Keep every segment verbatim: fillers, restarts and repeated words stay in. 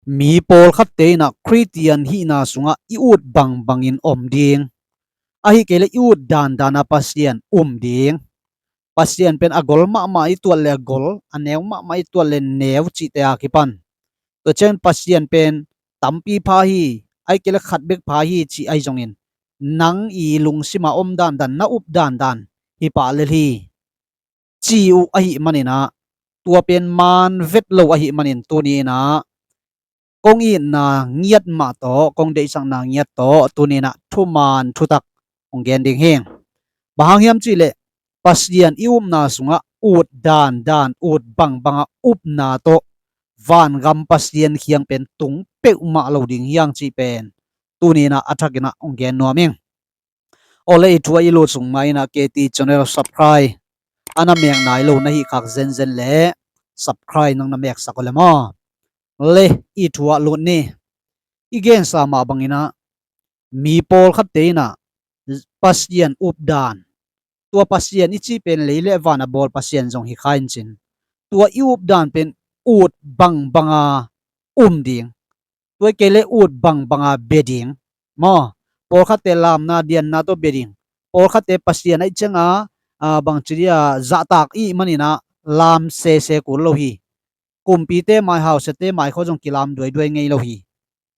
Mi pawlkhatte in ah Khristian hihna sungah i ut bangbangin om ding, ahih kei leh i ut dandana Pasian um ding. Pasian pen a gol mahmah i tuat le a gol, a neu mahmah i tuat le neu cihte a kipan, tua ciangin Pasian pen tampi pha hi, ahih kei leh khat bek pha hi cih ahi zongin, nang i lungsim a om dandan, na up dandan hi pah lel hi, ci uh ahih manin ah, tua pen man vet lo ahih manin tuni in ah kong itna ngiat mah tawh, kong deihsakna ngiat tawh tuni in ah thuman thutak kong gen ding hi. Bang hang hiam cih leh Pasian i upna sungah ut dandan, ut bangbang a upna tawh vangam Pasian kiang pen tung peuhmah lo ding hi hang cih pen tuni in ah a thak in ah kong gen nuam ing. Aw le, i thu a i lut sung mah in ah K T channel subscribe a na mek nai lo na hih khak zenzen le subscribe nang na meksak aw le maw. Le, i thu ah lut ni. I gensa mah bangin ah mi pawlkhatte in ah Pasian up dan, tua Pasian i cih pen lei le van a bawl Pasian zong hi kha in cin, tua i up dan pen ut bangbang a um ding, tua ahih kei leh ut bangbang a bia ding maw. Pawlkhatte lamna dianna tawh bia ding. Pawlkhatte Pasian ahih ciang a, a, bangci dia zahtak i hih manin ah lam sese kul lo hi. Kumpite mai, hausate mai khawng zong kilam duaiduai ngei lo hi,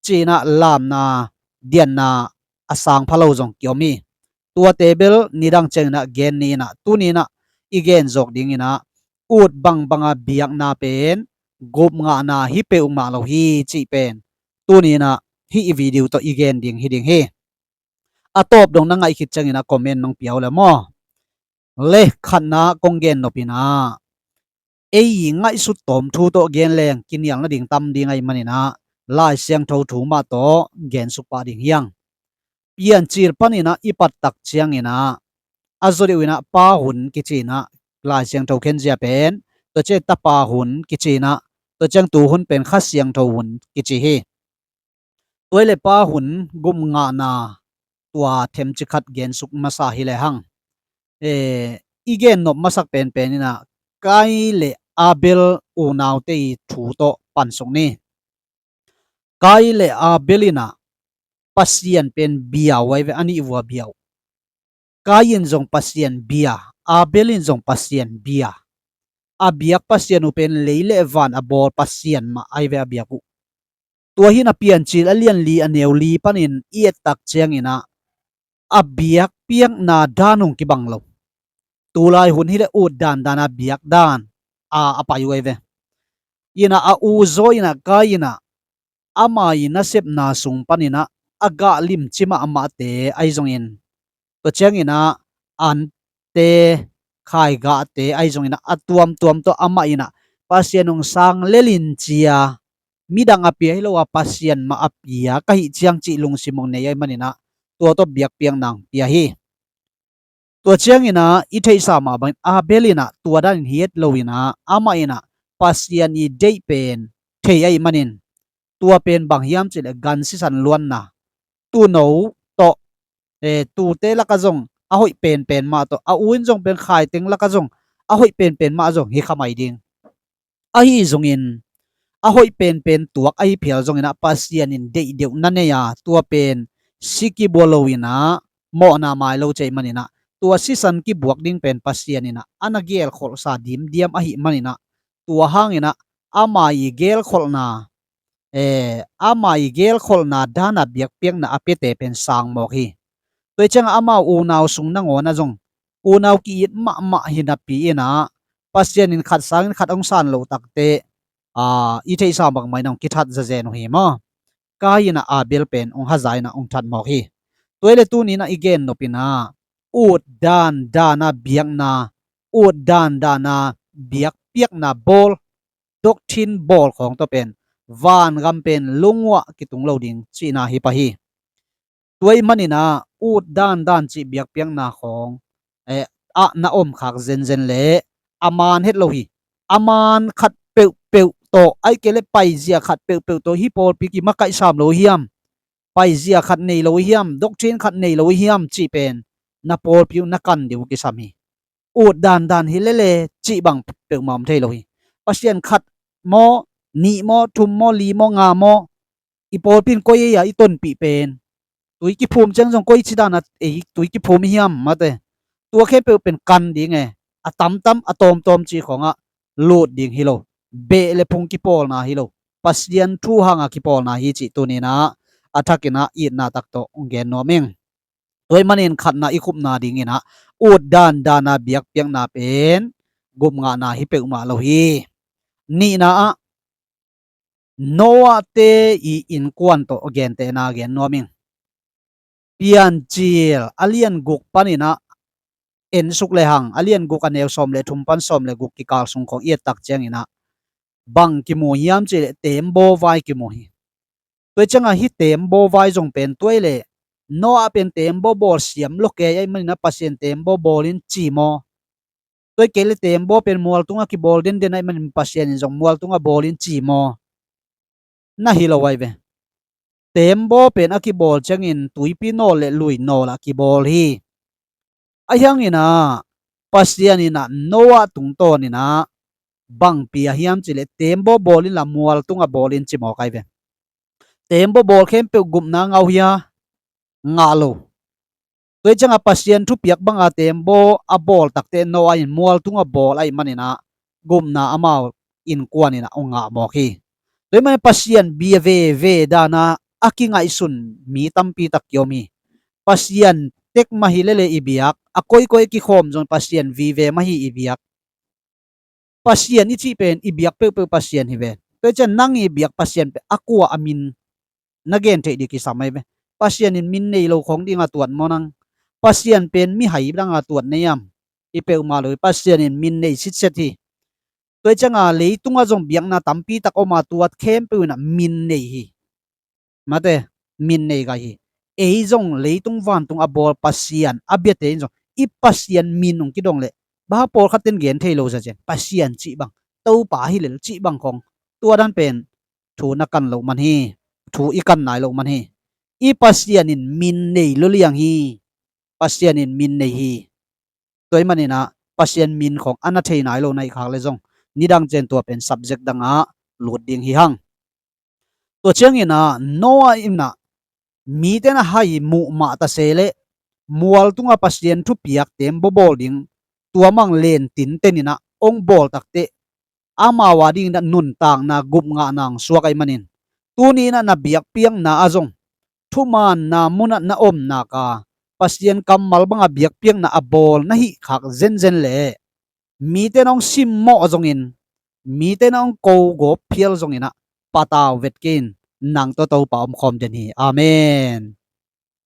ci in ah lamna dianna a sang pha lo zong kiom hi. Tuate bel nidang ciangin ah gen ni in ah, tuni in ah i gen zawk ding in ah, ut bangbang a biakna pen gup ngahna hi peuhmah lo hi cih pen tuni in ah hih i video tawh i gen ding hi ding hi. A tawp dong na ngaih khit ciangin ah comment nong pia uh le maw. Le, khatna kong gen nop in ah, ei i ngaihsut tawm thu tawh gen leng kinial nading tam ding ahih manin ah Lai Siangtho thu mah tawh gen suk pah ding hi hang. Piancil panin ah i pat tak ciangin ah, a zaw deuh in ah Pa Hun kici in ah, Lai Siangtho khenzia pen, tua ciang Tapa Hun kici in ah, tua ciang tu hun pen Kha Siangtho Hun kici hi. Tua ahih leh Pa Hun gup ngahna tua themcik khat gen suk masa hi le hang. Eh, i gen nop masak penpen in ah Kain le Abel unaute i thu tawh pan suk ni. Kain le Abel in ah Pasian pen bia uh ahi ve, a nih vua bia uh. Kain zong Pasian bia, Abel in zong Pasian bia. A biak Pasian uh pen lei le van a bawl Pasian mah ahi ve a biak uh. Tua hi in ah Piancil a lian li a neu li panin i et tak ciangin ah, a biakpiakna dan hong kibang lo. Tulai hun hi leh ut dandan a biak dan a, a pai uh ahi ve. In ah a u zaw in ah Kain in ah ama i nasepna sung panin ah a gah limci mahmahte ahi zongin, tua ciangin ah ante, khaigahte ahi zongin ah a tuamtuam tawh amah in ah Pasian hong sang lel in ci a, midang a pia hi lo a Pasian mah a pia ka hih ciang cih lungsim hong nei ahih manin ah tua tawh biakpiakna hong pia hi. Tua ciangin ah i theihsa mah bangin Abel in ah tua danin hi het lo in ah, amah in ah Pasian i deih pen thei ahih manin, tua pen bang hiam cih leh gan sisan luanna, tuuno tawh, eh, tuute lakah zong a hoih penpen mah tawh, a u in zong pen khaiteng lakah zong a hoih penpen mah zong hi kha mai ding. Ahi zongin a hoih penpen tuak ahi phial zongin ah Pasian in deih deuh na nei a, tua pen si kibua lo in ah mawhna mai lo cih manin ah, tua sisan kibuak ding pen Pasian in ah a na gelkholhsa dimdiam ahih manin ah, tua hangin ah ama i gelkholhna, eh, ama i gelkholhna dan a biakpiakna a piate pen sang mawk hi. Tua hi ciangah amau unau sung nangawn ah zong unau ki-it mahmah hi napi in ah, Pasian in khat sangin khat hong san loh takteh, ah, i theihsa bangmah in ah hong kithat zazen uh hi maw. Kain in ah Abel pen hong haza in ah hong that mawk hi. Tua hi leh tuni in ah i gen nop in ah, ut dandan a biakna, ut dandan a biakpiakna bawl, doctrine bawl khawng tawh pen vangam pen lunguah kitung lo ding cihna hi pah hi. Tua ahih manin ah ut dandan cih biakpiakna khawng, eh, ah na om khak zenzen leh a man het lo hi. A man khat peuhpeuh tawh, ahih kei leh paizia khat peuhpeuh tawh hih pawlpi kimakaih sam lo hiam, paizia khat nei lo hiam, doctrine khat nei lo hiam cih pen na pawlpi uh na kan ding uh kisam hi. Ut dandan hi lele cih bang peuhmah om thei lo hi. Pasian khat maw, nih maw, thum maw, li maw, nga maw, i pawlpi in koi ei a i tonpih pen, tui kiphum ciang zong koi ci dan a ei tui kiphum i hiam mate. Tua khempeuh pen kan ding e, a tamtam a tawmtawm cih khawngah lut ding hi lo. Beh le phung kipawlna hi lo, Pasian thu hanga kipawlna hi cih tuninah a thakinah itna takto gen nuam ing. Tua ih manin khatna i khupna dinginah ut dan dana biakpiakna pen gupngahna hi peuhmah lo hi. Nihna ah Noah te i innkuan tawh gentehna gen nuam ing. Piancil a lian guk paninah ensuk lehang a lian guk a neu sawm le thum pan sawm le guk kikal sung khawng i ettak cianginah bang kimu hiam cihleh teembaw vai kimu hi. Tua ih cianga hih teembaw vai zong pen tua ih leh Noah pen teembaw bawl siam lo kei aih maninah Pasian teembaw bawlin ci maw? Tua ih kei le teembaw pen mualtungah kibawl denden aih manin Pasian in zong mualtungah bawlin ci maw? Na hi lo aih ve. Teembaw pen a kibawl ciangin tuipi nawl le lui nawl ah kibawl hi. Ahi hanginah Pasian inah Noah tungtawninah bang pia hiam cihleh teembaw bawlin la mualtungah bawlin ci mawk aih ve. Teembaw bawl khempeuh gupna ngah uh hia? Ngah lo. Tua ih cianga Pasian thupiak banga teembaw a bawl takte Noah in mualtungah bawl aih maninah gupna amau innkuan inah hong ngah mawk hi. Tua ih manin Pasian bia veve dana a kingaihsun mi tampi tak kiom hi. Pasian tek mah hi lele i biak a koikoi a kikhawm zong Pasian vive mah hi i biak. Pasian i cih pen i biak peuhpeuh Pasian hi ve. Tua ih cian nang i biak Pasian pen a kua a min na gen theih dih kisam aih ve. Pasian in min nei lo khawng dinga tuat maw nang? Pasian pen mihai danga tuat nei am? I peuhmah lo hi. Pasian in min nei sitset hi. Tua ih cianga leitungah zong biakna tampi tak oma tuat khempeuh inah min nei hi. Mate, min nei gai hi. Ei zong leitung vantung a bawl Pasian a biate in zong i Pasian min hong kidong leh bang a pawlkhat ten gen thei lo za cian Pasian cih bang, Topa hi lel cih bang khawng tua dan pen thu na kan loh man hi. Thu i kan nai loh man hi. I Pasian in min nei lo liang hi. Pasian in min nei hi. Tua ih maninah Pasian min khawng a na thei nai lo na ih khak le zong nidang cian tua pen subject dangah lut ding hi hang. Tua cianginah Noah inah mite na hai muh mah tase leh mualtungah Pasian thupiak teembaw bawl ding tua mang len tinteninah hong bawl takteh amau a dinginah nuntakna gupngahna hong suak aih manin tuni inah na biakpiakna ah zong thumaanna munah na om naka Pasian kammal banga biakpiakna a bawl na hih khak zenzen leh mite na hong simmawh zongin mite na hong kogawp phial zonginah patau vet kei in nang tawh Topa omkhawm den hi. Amen.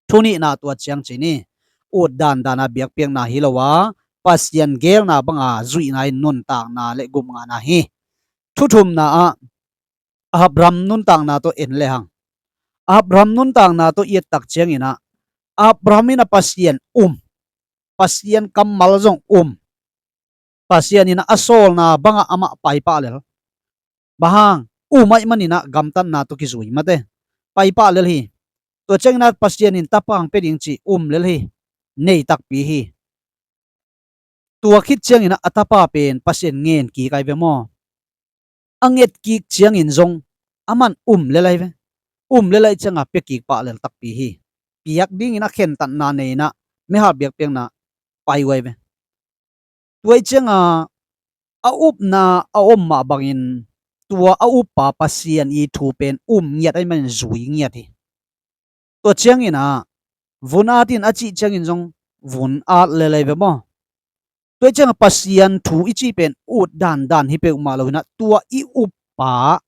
Thunihna tua ciang ci ni. Ut dandan a biakpiakna hi lo a Pasian geelna banga zuihna in nuntakna le gupngahna hi. Thuthumna ah Abraham nuntakna tawh en lehang Abraham nuntakna tawh i ettak cianginah Abraham inah Pasian um, Pasian kammal zong um. Pasian inah a sawlna bangah amah paipah lel. Bang hang? Um aih maninah gamtatna tawh kizui mate. Paipah lel hi. Tua cianginah Pasian in tapa hong pia ding cih um lel hi. Nei takpi hi. Tua khit cianginah a tapa pen Pasian ngen kik aih ve maw? A nget kik ciangin zong aman um lel aih ve. Um lel aih cianga pia kik pah lel takpi hi. Piak dingin a khentatna nei inah mihal biakpiakna pai uh aih ve. Tua ih cianga a upna a om mah bangin tua a uppa Pasian i thu pen um ngiat aih manin zui ngiat hi. Tua cianginah vun at in a cih ciangin zong vun at lel aih ve maw? Tua ih cianga Pasian thu i cih pen ut dandan hi peuhmah loinah tua i uppa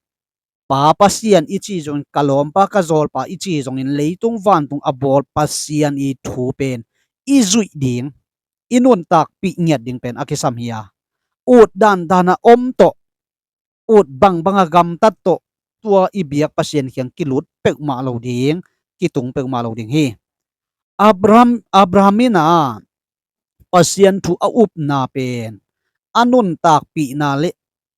Pa Pasian i ci zongin ka lawmpa ka zawlpa i ci zongin leitung vantung a bawl Pasian i thu pen i zuih ding, i nuntakpih ngiat ding pen a kisam hi a, ut dandan a om tawh, ut bangbang a gamtat tawh tua i biak Pasian kiang kilut peuhmah lo ding, kitung peuhmah lo ding hi. Abraham, Abraham in a Pasian thu a upna pen a nuntakpihna le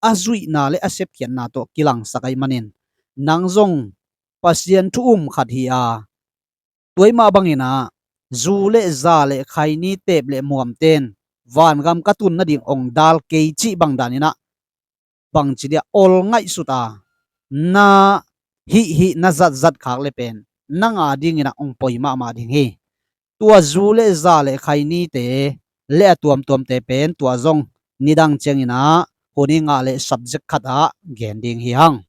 a zuihna le a sepkhiatna tawh kilangsak ahih manin nang zong Pasian thu um khat hi a, tua ahih mah bangin a zu le za le khaini teep le muamten vangam ka tun nading ong dal kei cih bang danin a bangci dia ol ngaihsut a, na hih hih na zatzat khak le pen nang a dingin ah hong poi mahmah ding hi. Tua zu le za le khainite le a tuamtuamte pen tua zong nidang ciangin ah hun i ngah le subject khat ah gen ding hi hang.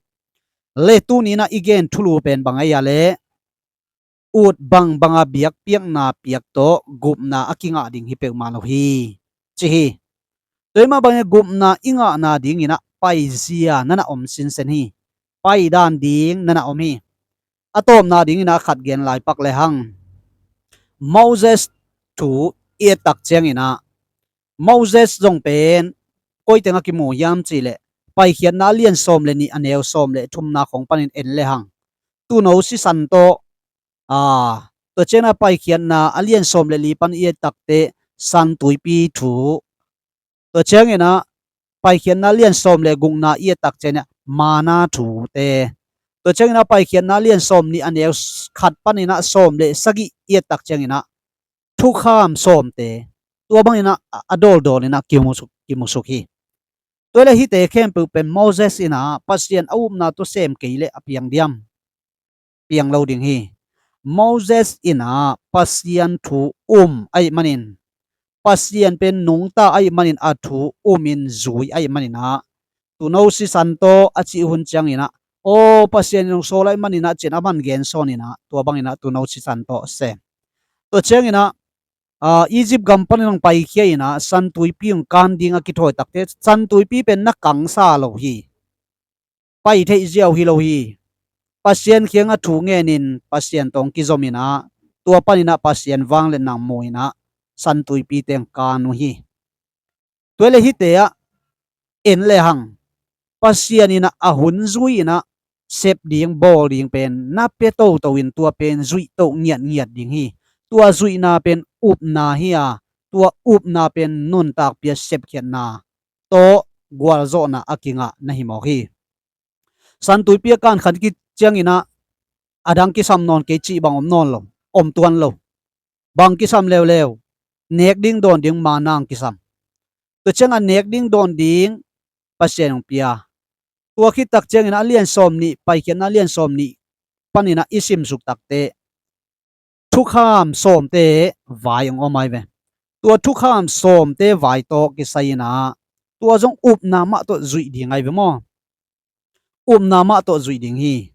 Le tuni-in ah i gen thulu pen bang ahi a le ut bangbanga biakpiakna piak tawh gupna a kingah ding hi peuhmah lo hi, ci hi. Tua hi mah bangin gupna i ngahna dingin ah paizia na na om sinsen hi. Paidan ding na na om hi. A tawpna dingin ah khat gen lai pak le hang. Moses thu i et tak ciangin ah Moses zong pen koi teng a kimu hiam cih leh Paikhiatna a lian sawm le nih a neu sawm le thumna khong panin en le hang. Tuuno sisan tawh, a, tua ciangin ah Paikhiatna a lian sawm le li pan i et takte San Tuipi thu. Tua ciangin ah Paikhiatna a lian sawm le gukna i et tak ciangin ah manna thute. Tua ciangin ah Paikhiatna a lian sawm nih a neu khat panin ah sawm le sagih i et tak ciangin ah thukham sawmte. Tua bangin ah a dawldawl in ah kimusuk, kimusuk hi. Tua le hihte khempeuh pen Moses in ah Pasian a upna tawh sem kei leh a piang diam? Piang lo ding hi. Moses in ah Pasian thu um ahih manin, Pasian pen nungta ahih manin a thu umin zui ahih manin ah tuuno sisan tawh a cih hun ciangin ah, aw, Pasian in hong sawl ahih manin ah ci-in a man gen sawn in ah tua bangin ah tuuno sisan tawh sem. Tua ciangin ah, a, Egypt gam panin hong paikhia in ah San Tuipi hong kan ding a kithawi takte San Tuipi pen na kangsa lo hi. Pai theih ziau hi lo hi. Pasian kiangah thu ngenin Pasian tawh hong kizom in ah tua panin ah Pasian vangliatna mu in ah San Tuipi teng kan uh hi. Tua le hihte ah en le hang. Pasian in ah a hun zui in ah sep ding bawl ding pen na pia toto in tua pen zuih to ngiatngiat ding hi. Tua zuihna pen upna hi a, tua upna pen nuntak pia sepkhiatna tawh gualzawhna a kingah na hi mawk hi. San Tuipi a kan khat khit ciangin ah a dang kisam nawn kei cih bang om nawn lo, om tuan lo. Bang kisam leuleu, nek ding dawn ding manna hong kisam. Tua ciangah nek ding dawn ding Pasian hong pia. Tua khit tak ciangin ah a lian sawm nih, Paikhiatna a lian sawm nih panin ah i simsuk takte thukham sawmte vai hong om ahi ve. Tua thukham sawmte vai tawh kisai in ah tua zong upna mah tawh zuih ding ahi ve maw? Upna mah tawh zuih ding hi.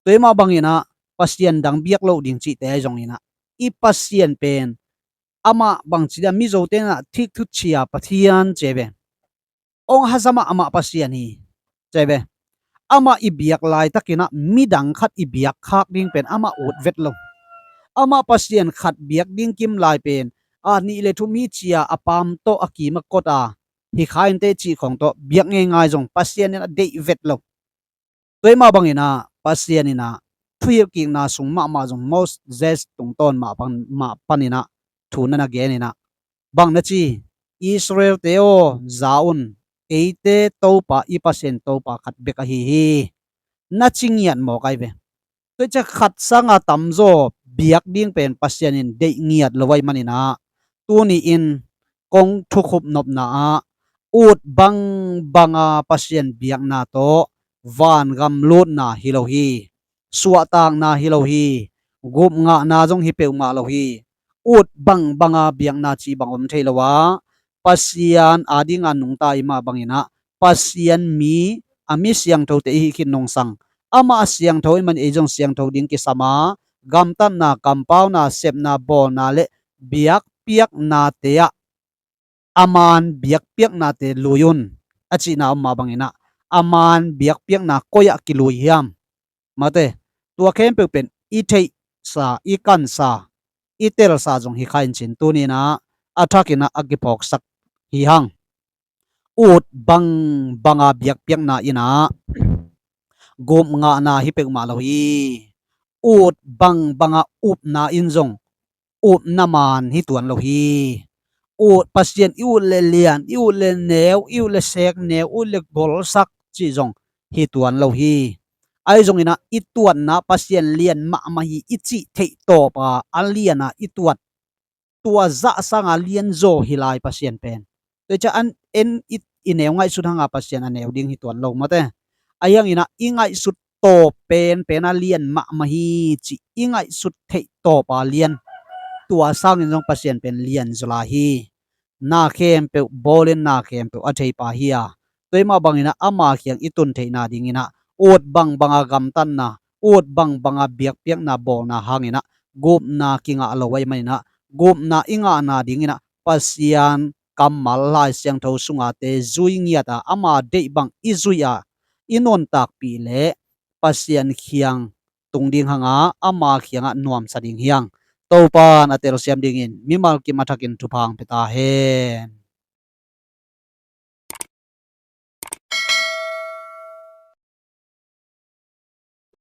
Tua hi mah bangin ah Pasian dang biak loh ding cihte ahi zongin ah i Pasian pen amah bangci dia, Mizote in ah thik thut cia Pathian ci ahi ve. Hong haza mahmah Pasian hi, ci ahi ve. Amah i biak laitakin ah midang khat i biak khak ding pen amah ut vet lo. Amah Pasian khat biak ding kim lai pen a nih le thum hi cia a paam tawh a kim a kot a hi kha inteh cih khawng tawh biak ngeingai zong Pasian in a deih vet lo. Tua hi mah bangin ah Pasian in ah thuhilhkikna sung mahmah zong Moses tungtawn mah pan, mah panin ah thu na na gen in ah, bang na ci, Israelte aw, za un, eite Topa i Pasian Topa khat bek ahi hi. Na ci ngiat mawk ahi ve. Tua ciang khat sanga tamzaw biak ding pen Pasian in deih ngiat lo ahi manin ah tuni-in kong thukhup nopna ah ut bangbanga Pasian biakna tawh vangam lutna hi lo hi. Suahtakna hi lo hi. Gupngahna zong hi peuhmah lo hi. Ut bangbanga biakna cih bang om thei lo a, Pasian adinga nungta i mah bangin ah Pasian mi, a mi siangthote i hih khit nungsang, amah a siangtho i man ei zong siangtho ding kisam a, gamtatna, kampauna, sepna, bawlna le biakpiaknate ah a man biakpiaknate lui un a cihna om mah bangin ah a man biakpiakna koi ah kilui hiam? Mate, tua khempeuh pen i theihsa, i kansa, i telsa zong hi kha in cin tuni-in ah a thakin ah a kiphawksak hi hang. Ut bangbanga biakpiakna in ah gupngahna hi peuhmah lo hi. Ut bangbanga upna in zong upna man hi tuan lo hi. Ut Pasian i ut le lian, i ut le neu, i ut le sek neu, ut le golsak cih zong hi tuan lo hi. Ahi zongin ah i tuatna Pasian lian mahmah hi i cih theih tawp a, a lian a i tuat, tua zah sanga lianzaw hi lai Pasian pen. Tua ciang an en i, i neu ngaihsut hanga Pasian a neu ding hi tuan lo mate. Ahi hanginah i ngaihsut tawp penpen a lian mahmah hi cih i ngaihsut theih tawp a lian. Tua sangin zong Pasian pen lian zaw lai hi. Na khempeuh bawlin na khempeuh a theipa hi a, tua mah banginah ama kiang i tun theihna dinginah ut bangbanga gamtatna, ut bangbanga biakpiakna bawlna hanginah gupna kingah lo ahih maninah gupna i ngahna dinginah Pasian kammal Lai Siangtho sungate zui ngiata ama deih bang i zui a i nuntakpih leh Pasian kiang tung ding hanga ama kiangah nuamsa ding hiang. Topan a telsiam dingin mimal kim a thakin thupha hong pia ta hen.